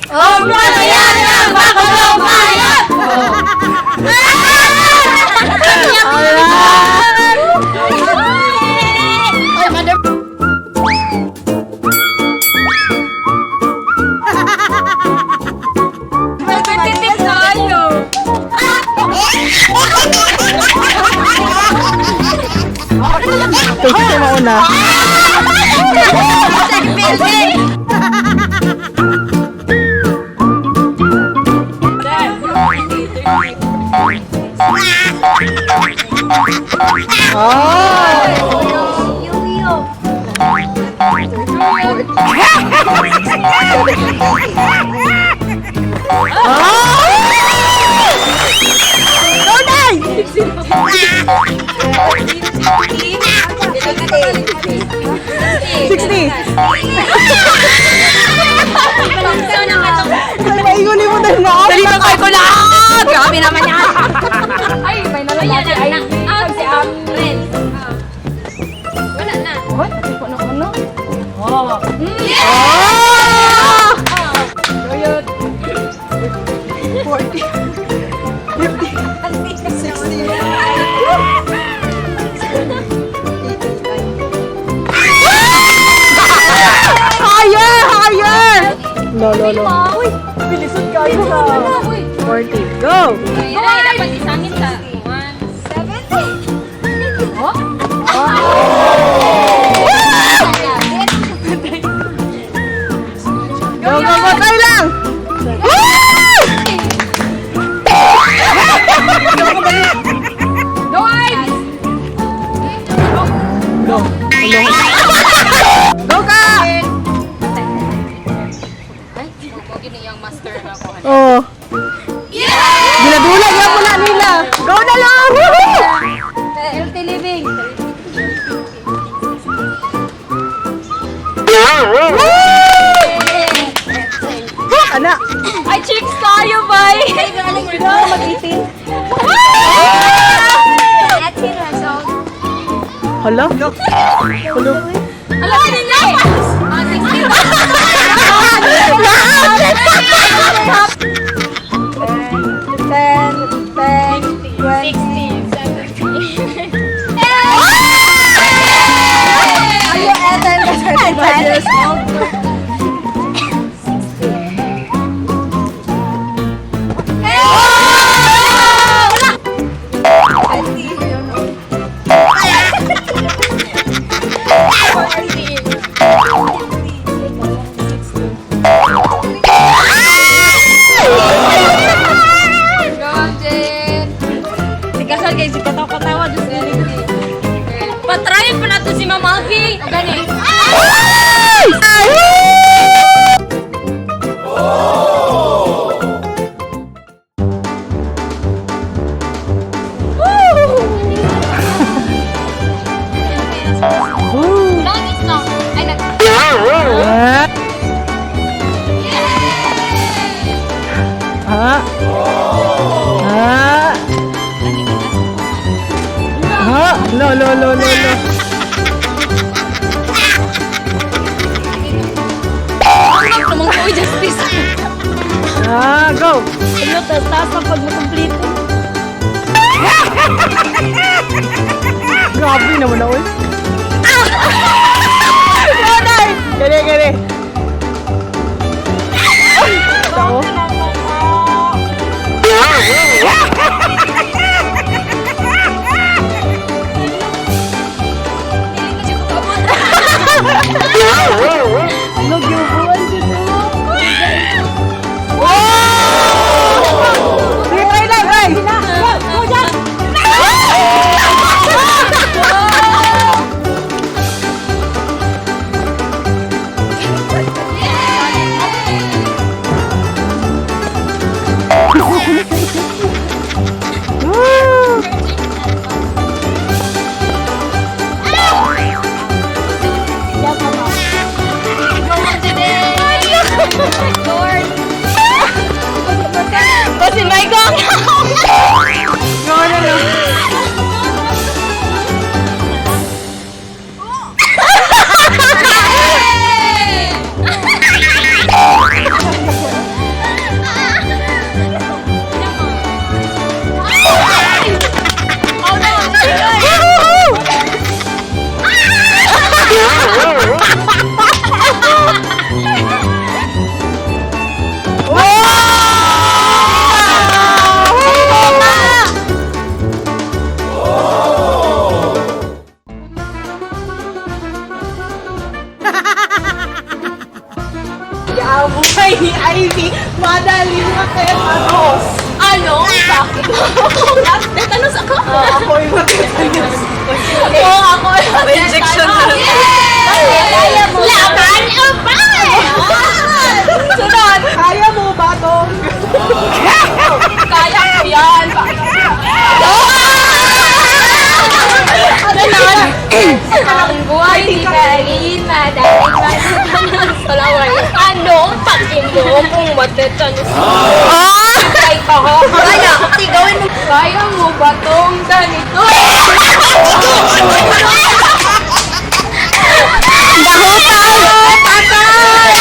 Oh, ano yan? Bakulong hayop! Ay, mother. Competitive tayo. Ikaw siya mauna. Oh! Oh! Go, Day! 60. Ay, maingon mo dahil na. Dali na kayo ko lahat! Grabe naman yan! Ay, may nalala si Ivy. Si April. Wala na. Oh! 40, 50, 60. Higher! Higher! No, no, no. Uy, Bilisod kayo sa 40. Go! Ay, dapat isangin sa 1, Go, go, go! Tayo lang! Woo! Go, Ives! Go! Go ka! Oh. Yeah! Ginadula niya pula nila. Go na lang! Woohoo! Healthy living. Woo! Ana! Ay, chicks tayo, bay! Mag-18. Hala? Hala? Alam nila! Ah, 60. 10, 10, 20. 60, 70. Are you at 10 years old? Go, Jen! Kasal kayo, si katawa-katawa. Diyos galing. Patrayin pa natin si Mama Alfie! O gani. Langis na. Ay, nag... Ah! Ah! Ah! Ah! Lo, lo, lo, lo, lo. Namang ko, justice. Ah, go! Ano, tas-tas ang pag makomplete. Grabe naman ako eh. Nanay! Gani, gani. Ako? Nagyubuan dito. Sige, try lang, try! Go, Jack! ni Ivy, madali matetanos. Ano? Bakit? Tetanus ako? Ako yung matetanos. Oo, ako. Injection na. Kaya mo. Laban o ba? Sunod. Kaya mo ba to? Kaya ko yan. Sunod. Ang buhay di ka rin madaling matetanos. Wala. Anong pakin mo kung matetanus? Ah! Kaya pa ko. Kaya, gawin mo. Kaya mo ba tong ganito? Dahutan! Patay!